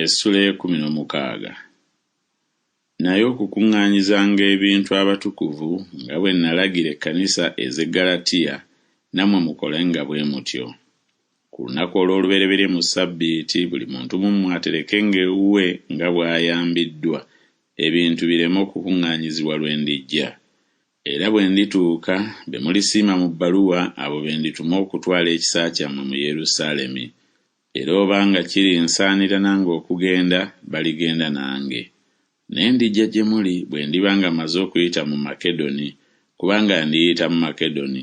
Essula ey'ekkumi n'omukaaga. Naye okukuŋŋaanyizanga ebintu abatukuvu, nga bwe nalagira ekkanisa ez'e Ggalatiya, nammwe mukolenga bwe mutyo. Ku lunaku olw'olubereberye mu ssabbiiti buli muntu mu mmwe aterekenga ewuwe nga bw'ayambiddwa, ebintu bireme okukuŋŋaanyizibwa lwe ndijja. Era bwe ndituuka, be mulisiima mu bbaluwa abo be ndituma okutwala ekisa kyammwe mu Yerusaalemi. Era obanga kirinsaanira nange okugenda, baligenda nange. Naye ndijja gye muli bwe ndiba nga mmaze okuyita mu Makedoni, kubanga ndiyita mu Makedoni.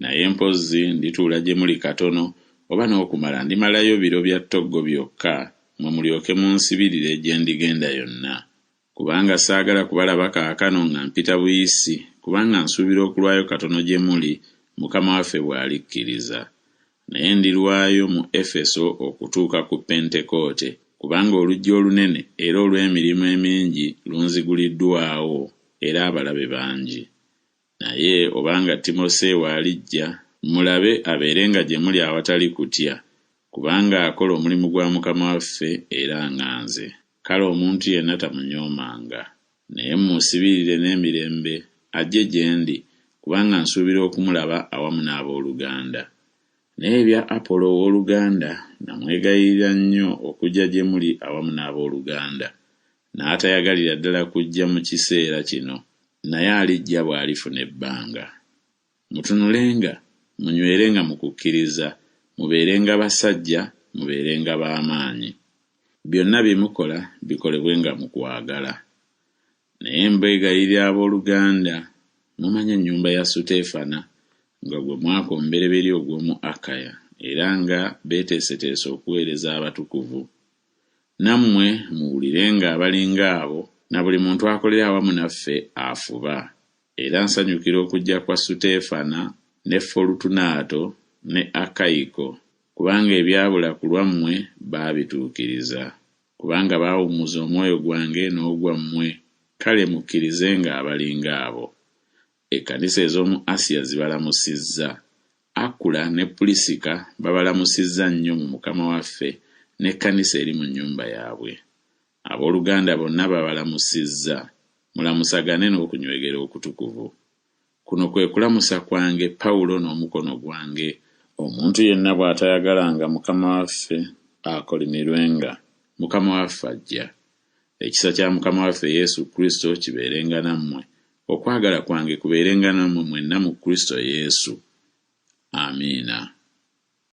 Naye mpozzi ndituula gye muli katono, oba n'okumala ndimalayo biro bya ttoggo byokka, mmwe mulyoke munsibirire gye ndigenda yonna. Kubanga saagala kubalaba kaakano nga mpita buyisi, kubanga nsuubira okulwayo katono gye muli, Mukama waffe bw'alikkiriza. Naye ndirwayo mu Efeso okutuuka ku Pentekoote, kubanga oluggi olunene era olw'emirimu emingi lunziguliddwawo, era abalabe bangi. Naye obanga Timoseewo alijja, mulabe abeerenga gye muli awatali kutya, kubanga akola omulimu gwa Mukama waffe era nga nze. Kale omuntu yenna tamunyoomanga. Naye mumusibirire n'emirembe, ajje gye ndi, kubanga nsuubira okumulaba awamu n'ab'oluganda. Naye ebya Apolo ow'oluganda, namwegayirira nnyo okujja gye muli awamu n'ab'oluganda, n'atayagalira ddala kujja mu kiseera kino, naye alijja bw'alifuna ebbanga. Mutunulenga, munywerenga mu kukkiriza, mubeerenga basajja, mubeerenga ba maanyi. Byonna bye mukola bikolebwenga mu kwagala. Naye mbeegayirira ab'oluganda, mumanyi ennyumba ya Suteefana, nga gwe mwaka omubereberye ogw'omu Akaya, era nga beeteeseteese okuweereza abatukuvu. Nammwe muwulirenga abalinga abo, na buli muntu akolera awamu naffe afuba. Era nsanyukira okujja kwa Suteefana ne Folutunaato ne Akayiko, kubanga ebyabula ku lwammwe baabituukiriza. Kubanga baawummuza omwoyo gwange n'ogwammwe, kale mukkirizenga abalinga abo. Ekkanisa ez'omu Asiya zibalamusizza. Akula ne Pulisika babalamusizza nnyo mu Mukama waffe, n'ekkanisa eri mu nnyumba yaabwe. Ab'oluganda bonna babalamusizza. Mulamusagane n'okunywegera okutukuvu. Kuno kwe kulamusa kwange Pawulo n'omukono gwange. Omuntu yenna bw'atayagalanga Mukama waffe, akolimirwenga. Mukama waffe ajja. Ekisa kya Mukama waffe Yesu Kristo kibeerenga nammwe. Okwagala kwange kubeerenga nammwe mwenna mu Kristo Yesu. Amiina.